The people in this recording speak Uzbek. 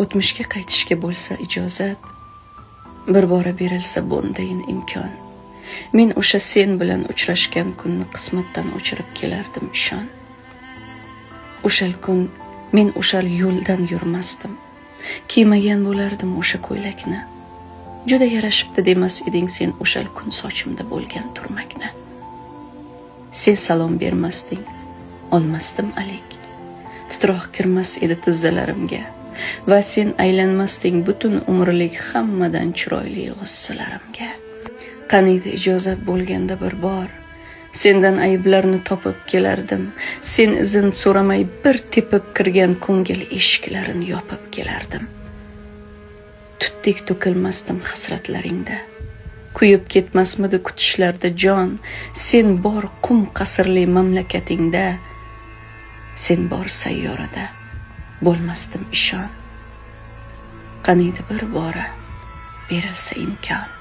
O'tmishga qaytishga bo'lsa ijozat, bir bora berilsa bundayin imkon, men o'sha sen bilan uchrashgan kunni qismatdan o'chirib kelardim, ishon. O'shal kun men o'shal yo'ldan yurmasdim, kiymagan bo'lardim o'sha ko'ylakni. Juda yarashibdi demas eding sen o'shal kun sochimda bo'lgan turmakni. Sen salom bermasding, olmasdim alik. Titroq kirmas edi tizzalarimga va sen aylanmasding butun umrlik hammadan chiroyli g'ussalarimga. Qaniydi ijozat bo'lganda bir bor, sendan ayblarni topib kelardim. Sen izn so'ramay bir tepib kirgan ko'ngil eshiklarini yopib kelardim. Tutdek to'kilmasdim hasratlaringda. Kuyib ketmasmidi kutishlarda jon, sen bor qum qasrli mamlakatingda, sen bor sayyorada bo'lmasdim, ishon. Qaniydi bir bora berilsa imkon.